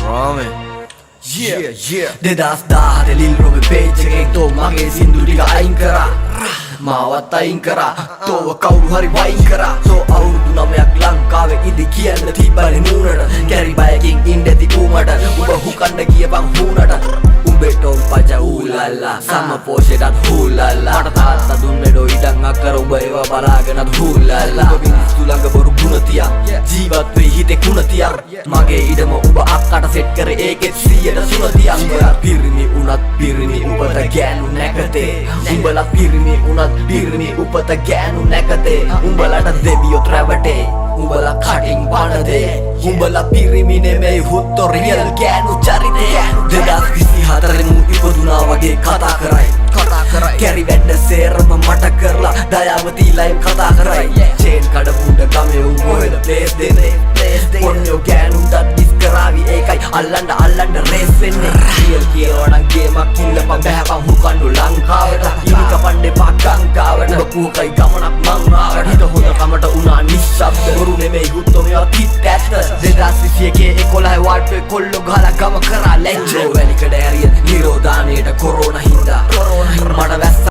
රාමේ. Yeah. 2017 Lil රොබේ page එකෙන් තෝ මගේ සින්දු ටික අයින් කරා. මාවත් අයින් කරා. තෝව කවුරු හරි වයින් කරා. තෝ අවුරුදු 9ක් ලංකාවේ ඉදි කියන්න තිබ්බනේ මූණට. කැරි බයකින් ඉන්න ඇති ඌමට. උඹ හුකන්න ගියපන් හූනට. උඹේ ටොම් පජ ඌලල්ලා, සම පෝෂෙටත් හූලල්ලා. මට තාත්තා දුන්නේ ඩෝ ඉඩම් අක්කර, උඹ ඒවා බලාගෙනත් හූලල්ලා. උඹ මිනිස්සු ළඟ බොරු ගුණ තියන් ජීවත් වෙයි, හිතේ කුණ තියන්. මගේ ඉඩම උඹ අක්කට සෙට් කරේ, ඒකෙත් 100ට 0 තියන්. උඹලා පිරිමි උනත් පිරිමි උපත ගෑනු නැකතේ. උඹලා පිරිමි උනත් පිරිමි උපත ගෑනු නැකතේ. උඹලට දෙවියොත් රැවටේ, උඹලා කටින් බණ දේ. උඹලා පිරිමි නෙමෙයි හුත්තෝ, රියල් ගෑනු චරිතේ. 2024 මූ ඉපදුනා වගේ කතා කරයි. කතා කරයි. කැරි වැඩ සේරම මට කරලා දයාවති ලයිව් කතා කරයි. චේන් කඩපුන්ට ගමේ උන් කොහෙද ප්ලේස් දෙන්නේ? පොන්නෝ ගෑනුන්ටත් ඩිස් කරාවි, ඒකයි අල්ලන්න අල්ලන්න රේස් වෙන්නේ. රියල් කියනවා නම් ගේමක් ඉල්ලපන්, බැහැපන් හුකන්නු ලංකාවට. ඉනි කපන්න එපා ගංගාවට. උඹ කුහකයි ගමනක් මං ආවට. හිත හොඳ කමට උනා නිශ්ශබ්ද. බොරු නෙමෙයි හුත්තෝ, මේවා කිත් ඇත්ත. 2021 11 වාට්ටුවේ කොල්ලෝ ගහලා ගම කරා ලැජ්ජ. වැලිකඩ ඇරිය නිරෝධානයට කොරෝනා හින්දා. මට වැස්ස.